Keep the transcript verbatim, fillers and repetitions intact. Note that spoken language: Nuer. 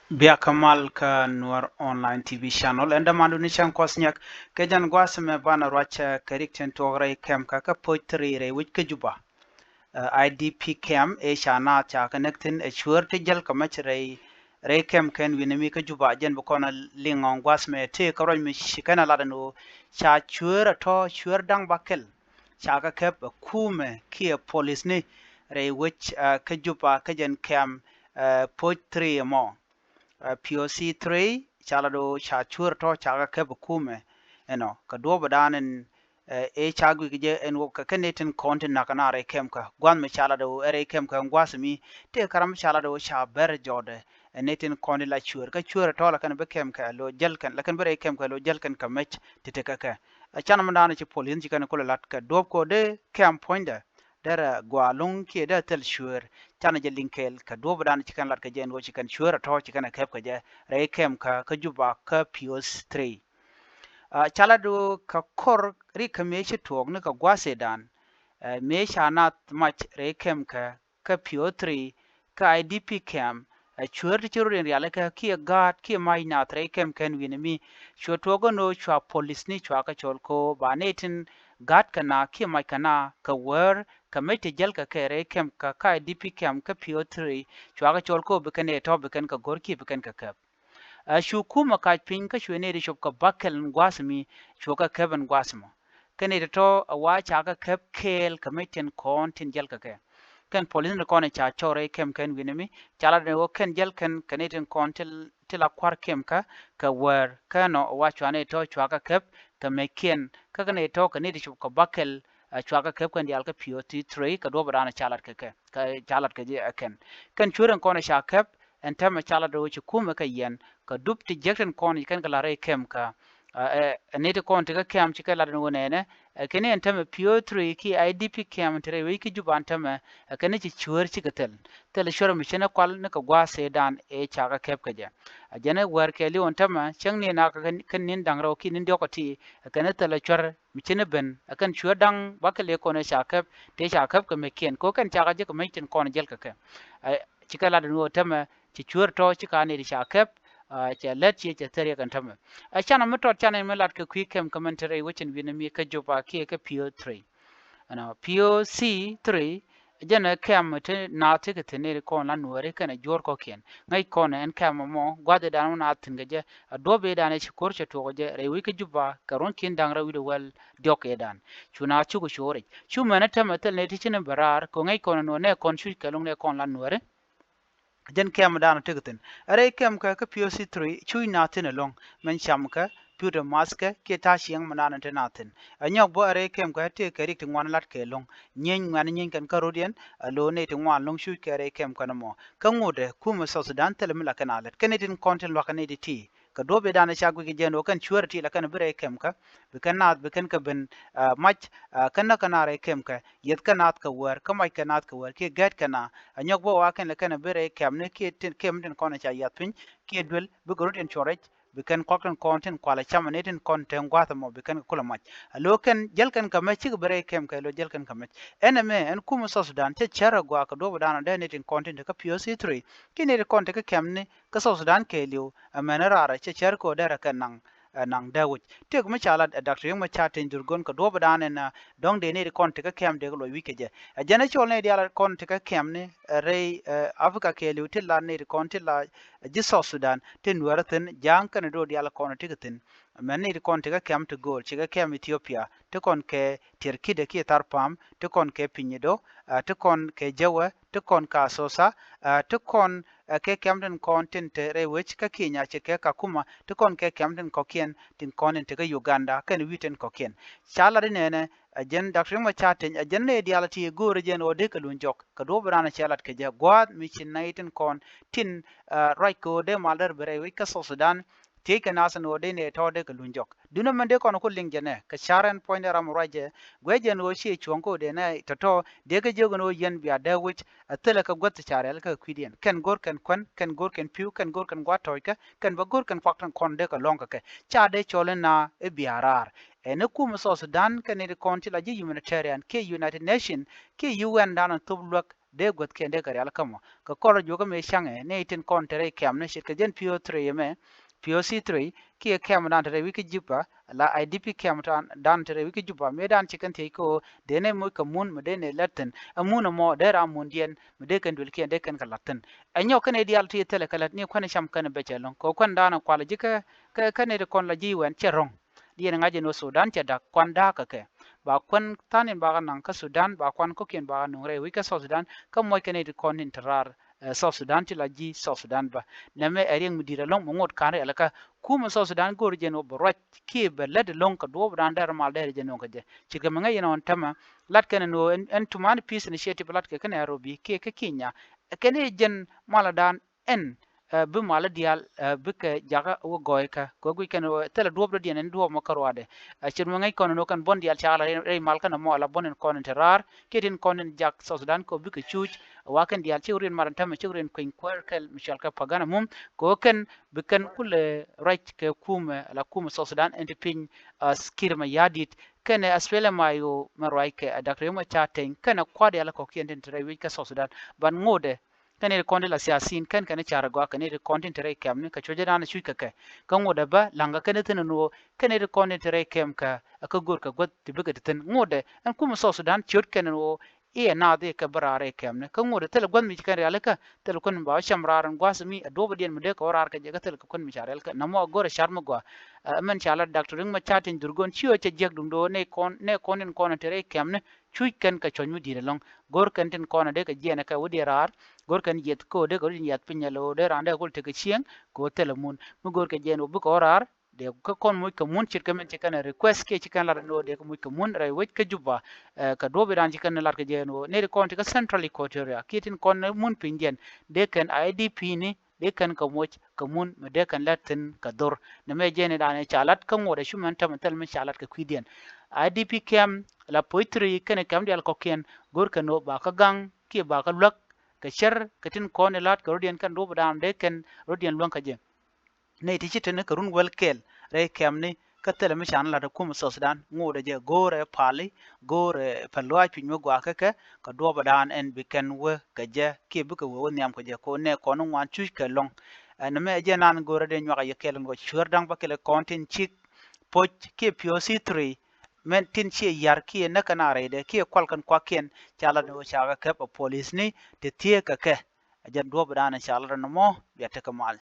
Bia kä mal kä Nuer Online T V Channel. Ɛn dämandu ni cäŋ kuɔth nyɛk kɛ jɛn gua̱a̱th mɛ banɛ ruac kɛ rik tin tuɔɔk rɛy kɛm kä kä Poc Three rɛy wec kä Juba. Ɛ, I D P kɛm ëë ca naath ca kɛ näk thi̱n ɛ cuäär ti jäl kɛ mec rɛy rɛy kɛm kɛn wi̱n mi kä Juba. Jɛn bi kɔn a liŋ ɔŋ gua̱a̱th mɛ tëë kä ruac mi ci kɛn a lat ɛn ɣöö ca cuäär a tɔ̱ cuäär da̱ŋ bäkɛl ca kɛ käp ɛ kumɛ kiɛ polisni rɛy wec, ɛ, kä Juba kä jɛn kɛm, ɛ, Poc Three ɛmɔ. Ɛ, P O C Three ca lat ɣöö ca cuäär tɔ̱ ca kɛ käp ɛ kumɛ ɛnɔ kɛ duɔ̱ɔ̱p ɛ da̱a̱n ɛn, ɛ, ëë ca guic kɛ jɛ ɛn ɣöö kɛ kɛn ni tin kɔn tin na̱k kɛ na rɛy kɛm kä gua̱a̱th mi ca lat ɣöö ɛ rɛy kɛm kä gua̱a̱th mi tëë kä ram ca lat ɣöö ca bɛr jɔɔdɛ. Ɛ ni tin kɔn tin la cuäär kä cuäär ɛ tɔ̱ la kɛn bi kɛm kɛ lo̱ jäl kɛn la kɛn bi rɛy kɛm kɛ lo̱ jäl kɛn kɛ mec ti tekɛ kɛ. Ɛ, canɛ mi da̱a̱n ci polis ci kɛn kulɛ lat kɛ duɔ̱ɔ̱p kɛ ɣöö dee kɛm puɔ̱nydɛ derɛ gɔaa ɛlɔ̱ŋ kiɛ dee thil cuäär. Canɛ jɛ liŋ kɛɛl kɛ duɔ̱ɔ̱p ɛ da̱a̱n ci kɛn lat kɛ jɛ ɛn ɣöö ci kɛn cuäär ɛ tɔ̱ ci kɛn ɛ käp kɛ jɛ rɛy kɛm kä kä Juba kä P O C Three. Ɛ, ca lat ɣöö kɛ kɔr rik kä mëë ci tuɔɔk ni kɛ gua̱a̱th ëëdan, ɛ, mëë ca naath mac rɛy kɛm kä kä P O Three kä I D P kɛm, ɛ, cuäär ti ci rot in rialikä kiɛ gaat kiɛ mac naath rɛy kɛm kɛn wi̱n mi cuɛ tuɔɔk ɛn ɣöö cua polisni cua kɛ cɔl kɛ ɣöö ba ni tin gaat kɛ na kiɛ mac kɛ na kɛ wäär kɛ mec ti jäl kɛ kɛ rɛy kɛm kä kä I D P kɛm kä P O Three cua kɛ cɔl kɛ ɣöö bi kɛn ëë tɔ̱ bi kɛn kɛ go̱r kiɛ bi kɛn kɛ käp. Ɛ, cu kumɛ kac piny kä cuɛ nɛy ti cop kɛ bäkɛl ɛn gua̱a̱th mi cuɛ kɛ käp ɛn gua̱a̱th mɔ. Kɛn nɛy ti tɔ̱ ɛ wa ca kɛ käp kɛɛl kɛ mec tin kɔn tin jäl kɛ kɛ. Kɛn polis ni kɔn ɛ ca cɔr rɛy kɛm kɛn wi̱n mi ca lat ni ɣöö kɛn jäl kɛn kɛ nɛy tin kɔn ti, ti la kua̱r kɛm kä kɛ wäär kä nɔ ɛ wa cua nɛy tɔ̱ cua kɛ käp kɛ meckiɛn kä kɛn nɛy tɔ̱ kɛ nɛy ti cop kɛ bäkɛl, ɛ, cua kɛ käp kɛn diaal kä P O Three kɛ duɔ̱ɔ̱p ɛ da̱a̱n ca lat kɛ kɛ, kä ca lat kɛ jɛ ɛ kɛn. Kɛn cuäär in kɔn ɛ ca käp ɛn täämɛ ca lat ɣöö ci kumɛ kɛ yɛn kɛ dup ti jiäk tin kɔn ci kɛn kɛ la̱t rɛy kɛm kä, ɛ, ɛ, ɛ, ni ti kɔn ti kä kɛm ci kɛ lat ɛn ɣöö nɛnɛ, ɛ, kɛn ni ɛn täämɛ P O Three kiɛ I D P kɛm ti rɛy wec kä Juba ɛn täämɛ, ɛ, kɛn ni ci cuäär cikɛ thil. Thil cuäär mi ci ni kual ni kɛ gua̱a̱th ëëdan ëë ca kɛ käp kɛ jɛ. Ɛ, jɛn ɛ wäär kɛɛliw ɛn täämɛ cäŋ ni nak kɛ, kɛ ni̱n da̱ŋ rɛw kiɛ ni̱n diɔ̱k kä ti, ɛ, kɛn ni thil ɛ cuäär mi ci ni ben, ɛ, kɛn cuäär da̱ŋ bäkɛl ëë kɔn ëë ca käp, tëë ca käp kɛ meckiɛn. Kɛ ɣöö kɛn ca kɛ jiäk kɛ mec tin kɔn jäl kɛ kɛ. Ɛ, ci kɛ lat ɛn ɣöö täämɛ ci cuäär tɔ̱ ci ka nɛy ti ca käp, ɛ, cɛ lät ciɛ cɛ thil riɛk ɛn täämɛ. Ɛ, canɛ mi tɔt canɛ mi lat kɛ kui̱ kɛm kä mɛn te rɛy wec ɛn wi̱n mi kä Juba kiɛ kä P O Three. Ɛnɔ, P O C Three, jɛn ɛ kɛm ti naath ti kɛ thi̱n nɛy ti kɔn la Nuääri kɛnɛ juɔ̱ɔ̱r kɔ̱kiɛn. Ŋäc kɔn ɛn kɛm ɛmɔ, gua̱th ëëdan wä naath thi̱n kɛ jɛ, a duɔ̱ɔ̱p ëëdan ɛ ci ko̱r cɛ tuɔɔk kɛ jɛ, rɛy wec kä Juba, kɛ ruɔ̱n ki̱n da̱ŋ rɛw wi̱cdɛ wäl diɔ̱k ëëdan. Cu naath cukɛ co̱o̱r i̱c. Cu mɛn ɛ täämɛ thil nɛy ti ci ni bɛ raar, kɛ ɣöö ŋäc kɔn ɛn ɣöö nɛ kɔn cuc kɛ lo̱ŋ nɛ kɔn la Nuääri. Jɛn kɛm dan ɔ tekɛ thi̱n. Ɛ rɛy kɛm kä kä P O C Three cuc naath thi̱n ɛlɔ̱ŋ. Mɛn cam kä, pi̱w te math kä, kiɛ ta̱a̱ ciɛŋ mɛn dan ɔ te naath thi̱n. Ɛ nyɔk bä ɛ rɛy kɛm kä tëë kɛ rik ti ŋuan lat kɛ ɛlɔ̱ŋ. Nyieny ŋuan nyieny kɛn kä rot yɛn, ɛ lo̱o̱ nɛy ti ŋuan ɛlɔ̱ŋ cuc kɛ rɛy kɛm kä nɔmɔ. Kä ŋotdɛ kumɛ South Sudan thilɛ mi la kɛn a lät. Kɛn nɛy tin kɔn tin lua̱k kɛ nɛy ti ti. Kɛ duɔ̱ɔ̱p ëëdan ɛ ca guic kɛ jɛ ɛn ɣöö kɛn cuäär ti la kɛn bi rɛy kɛm kä. Bi kɛn naath, bi kɛn kɛ ben, ɛ, mac, ɛ, kɛn näk kɛ naath rɛy kɛm kä. Yieth kɛ naath kɛ wäär, kä mac kɛ naath kɛ wäär, kiɛ gɛ̈t kɛ naath. Ɛ nyɔk bä wa kɛn lɛ kɛn ɛ bi rɛy kɛmni kiɛ tin, kɛm tin kɔn ɛ ca yiath piny, kiɛ duel, bikɛ rot in cuɔr rɛc, bi kɛn kuak tin kɔn tin kualɛ cam ni tin kɔn te gua̱a̱th ɛmɔ, bi kɛn kɛ kulɛ mac. Ɛ lo̱ kɛn jäl kɛn kɛ mɛc, cikɛ bi rɛy kɛm kɛ lo̱ jäl kɛn kɛ mɛc. Ɛn ɛmɛ, ɛn kumɛ South Sudan, cɛ cär ɛ gɔaa kɛ duɔ̱ɔ̱p ɛ da̱a̱n ɔ dee ni tin kɔn tin te kä P O C Three, kiɛ ni tin kɔn te kä kɛmni, kä South Sudan kɛɛliw, ɛ mɛn ɛ raar ɛ cɛ cär kɛ ɔ derɛ kɛ naŋ, ɛ naŋ dee wi̱c. Tëëk mi ca lat ɛ Doctor Riek Machar Teny Dhurgon kɛ duɔ̱ɔ̱p ɛ da̱a̱n ɛn, ɛ, dɔ̱ŋ dee nɛy ti kɔn ti kä kɛm dee kɛ luɔc wi̱c kɛ jɛ. Ɛ jɛn ɛ cɔl nɛy diaal kɔn ti kä kɛmni, ɛ rɛy, ɛ, Africa kɛɛliw ti la nɛy ti kɔn ti la, ɛ, ji̱ South Sudan ti Nuäärä thi̱n, Ja̱a̱ŋ kɛnɛ do̱r diaal kɔn ti kɛ thi̱n. Mɛn nɛy ti kɔn ti kä kɛm ti gööl, ci kɛ kɛm Ethiopia, ti kɔn kɛ Tiɛr Kidɛ kiɛ Thar Pa̱a̱m, ti kɔn kɛ Pinyido, ɛ, ti kɔn kɛ Jɛwɛ, ti kɔn kɛ Asosa, ɛ, ti kɔn, ɛ, kɛ kɛm tin kɔn tin te rɛy wec kä Kenya, ci kɛ Kakuma, ti kɔn kɛ kɛm tin kɔ̱kiɛn tin kɔn tin te kä Uganda kɛnɛ wi̱i̱ tin kɔ̱kiɛn. Ca lat inɛnɛ, ɛ jɛn Doctor Riek Machar Teny, ɛ jɛn nɛy diaal ti go̱o̱rä jɛn ɣöö dee kɛ luny jɔk kɛ duɔ̱ɔ̱p ëëdan ɛ cɛ lat kɛ jɛ gua̱a̱th mi ci nɛy tin kɔn tin, ɛ, ruac kɛ ɣöö dee mal däär bi rɛy wec kä South Sudan. Thiec kɛ naath ɛn ɣöö dee nɛy tɔ̱ dee kɛ luny jɔk. Duundɛ mɛn dee kɔn ku liŋ jɛ nɛ kɛ ca̱r ɛn puɔ̱nydɛ ram ruacɛ. Guiɛ jɛn ɣöö ciɛ cuɔ̱ŋ kä ɣöö dee nɛy tɔ̱tɔ̱ dee kɛ jiök ɛn ɣöö yɛn bia dee wi̱c. Ɛ thilɛ kɛ guäth ti ca rialikä kɛ kui̱diɛn. Kɛn go̱r kɛn kuän, kɛn go̱r kɛn pi̱w, kɛn go̱r kɛn gua̱a̱th tɔ̱ɔ̱ckä, kɛn bä go̱r kɛn kuak tin kɔn dee kɛ lɔ̱ŋ kɛ kɛ. Ca dee cɔl in na i̱ bia raar. Ɛn i̱ kumɛ South Sudan kɛn nɛy ti kɔn ti la ji̱ humanitarian kiɛ United Nation kiɛ U N dan in thop luäk dee guäthkiɛn dee kɛ rial kä mɔ. Kɛ kɔr juɔkä mëë caŋɛ nɛy tin kɔn te rɛy kɛmni ce̱tkɛ jɛn P O three ɛmɛ, P O C three kiɛ kɛm dan te rɛy wi̱c kä Juba, la I D P kɛm dan te rɛy wi̱c kä Juba mëë dan ci kɛn thiec kä ɣöö dee nɛ moc kɛ mun mi dee nɛ lät thi̱n. Ɛ mun ɛmɔ dee ram mundiɛn mi dee kɛn duëlkiɛn dee kɛn kɛ la̱t thi̱n. Ɛ nyɔk kɛn ɛ diaal ti thilɛ kɛ lät ni kuän cam kɛn ɛ becɛ lo̱ŋ kɛ kuän dan ɛ kual ji̱ kä, kä, kä nɛy ti kɔn la ji̱ wɛn cɛ ro̱ŋ. Diɛn ŋa̱c ɛn ɣöö Sudan cɛ da̱k kuan da̱a̱k kɛ kɛ. Ba kuän tha̱a̱n in bakɛ naŋ kä Sudan, ba kuan kɔ̱kiɛn bakɛ nuŋ rɛy wi̱c kä South Sudan, kä muɔc kɛ nɛy ti kɔn in te raar, eh, South Sudan ti la ji̱ South Sudan bä. Nɛmɛ ɛ riɛk mi di̱i̱t ɛlɔ̱ŋ mi ŋot ka̱n rialikä. Kumɛ South Sudan go̱o̱r jɛn ɣöö bɛ ruac kiɛ bɛ lät ɛlɔ̱ŋ kɛ duɔ̱ɔ̱p dan dɛr mal dɛr jɛ nuɔ̱ŋ kɛ jɛ. Ce̱tkɛ mi ŋäc yɛn ɣɔn tämɛ, lat kɛn ɛn ɣöö ɛn, ɛn tuman Peace Initiative lat kɛ kä Nairobi kiɛ kä Kenya. Kɛn i̱ jɛn malä dan ɛn, eh, bi malä diaal, eh, bikɛ jakä wä gɔɔykä kɛ wä guic kɛn, eh, thilɛ duɔ̱ɔ̱p dɔ̱diɛn ɛn duɔ̱ɔ̱p mɔ kä ruaadɛ. Eh, ce̱t mɔ ŋäc kɔn ɛn ɣöö kɛn buɔ̱n diaal cakɛ la rɛy, rɛy mal kɛn ɛmɔ ala buɔ̱n in kɔn in te raar kiɛ tin kɔn in jak South Sudan kɛ wä bikɛ cuuc. Wa kɛn diaal cik riɛn mat ɛn tämɛ cik riɛn kueny kuäär kɛl mi cɔal kɛ Pagana Mum kɛ wä kɛn bi kɛn kulɛ ruac kɛ kumɛ ala kumɛ South Sudan ɛn ti piny, eh, Kiir Mayardit kɛnɛ Australia Mayo mɛ ruac kɛ, eh, Doctor Riek Machar Teny kɛnɛ kua̱r diaal kɔ̱kiɛn tin te rɛy wi̱c kä South Sudan. Ban ŋotdɛ kɛn nɛy ti kɔn ti la siasin kɛn kɛn i̱ ca̱r ɛ gɔaa kɛn nɛy ti kɔn tin te rɛy kɛmni kɛ cuɔ̱cä dan cuc kɛ kɛ. Kä ŋotdɛ bä la̱ŋkɛ kɛn i̱ thi̱n ɛn ɣöö kɛn nɛy ti kɔn tin te rɛy kɛm kɛ, ɛ kä go̱o̱r kɛ guäth ti bikɛ ti thi̱n. Ŋotdɛ ɛn kumɛ South Sudan ciöt kɛn ɛn ɣöö i̱ ɛ naath i̱ kɛ bä raar rɛy kɛmni. Kä ŋotdɛ thilɛ guäth mi ci kɛn rialikä, thilɛ kuän mi ba wä cam raar ɛn gua̱a̱th mi ɛ duɔ̱ɔ̱p diɛn mi dee kɛ wä raar kɛ jɛ kä thilɛ kɛ kuän mi ca rialikä. Nɔmɔ a go̱o̱r ɛ car mi gɔaa. Ɛ mɛn ca la Doctor Riek Machar Teny Dhurgon ci ɣä cɛ jiäk duundɛ ɣöö nɛy kɔn, nɛy kɔn tin kɔn te rɛy kɛmni cuc kɛn kɛ cuɔ̱c mi di̱i̱t ɛlɔ̱ŋ. Go̱r kɛn tin kɔn a dee kɛ jiɛɛn ɛ kɛ wä diɛ raar. Go̱r kɛn yieth kä ɣöö dee kɛ wä diɛ yieth piny ɛ lo̱o̱ dee raan dee kɛ kul tekɛ cieŋ kɛ ɣöö thilɛ mun. Mi go̱r kɛ jiɛɛn ɣöö bikɛ wä raar dee kä kɔn moc kɛ mun ce̱tkɛ mɛn ci kɛn ɛ request kiɛ ci kɛn lat ɛn ɣöö dee kɛ moc kɛ mun rɛy wec kä Juba. Eh, kɛ duɔ̱ɔ̱p i̱ raan ci kɛn lat kɛ jiɛɛn ɣöö nɛy ti kɔn ti kä Central Equatoria kiɛ tin kɔn mun pinydiɛn dee kɛn I D P ni dee kɛn kɛ moc kɛ mun mi dee kɛn lät thi̱n kɛ dhor. Nɛmɛ jɛn i̱ da̱a̱n i̱ ca lat kä ŋot ɛ cu mɛn tämɛ thil mi ca lat kɛ kui̱diɛn. I D P kɛm la poc thiri kɛnɛ kɛm diaal kɔ̱kiɛn go̱r kɛn ɣöö ba kä gaŋ kiɛ ba kä luäk kɛ cär kɛ tin kɔn i̱ la̱t kɛ rɔ̱diɛn kɛn duɔ̱ɔ̱p da̱a̱n dee kɛn rɔ̱diɛn luäŋ kä jɛ. Nɛy ti ci teni kɛ run wäl kɛɛl rɛy kɛmni kä thilɛ mi can lat ɛ kumɛ South Sudan ŋot ɛ jɛ go̱o̱rɛ pali go̱o̱rɛ pɛl luaac piny mi gɔaa kä kɛ kɛ duɔ̱ɔ̱p ɛ da̱a̱n ɛn bi kɛn wä kɛ jɛ kiɛ bikɛ wee wä nhiam kɛ jɛ ko̱ nɛ kɔn ŋuan cuc kɛ lɔ̱ŋ. Ɛn mɛ ɛ jɛ nan go̱o̱rɛ dee nyuak ɛ yɛ kɛɛl ɛn ɣöö cuäär da̱ŋ bä kɛlɛ kɔn tin cik poc kiɛ P O C three mɛn tin ciɛ ya̱r kiɛ näk kɛn a rɛydɛ kiɛ kual kɛn kuakiɛn ca lat ni ɣöö ca kɛ kɛp ɛ polisni ti thieek kɛ kɛ. Ɛ jɛn duɔ̱ɔ̱p ɛ da̱a̱n ɛ ca lat ɛn mɔ bia tekɛ mal.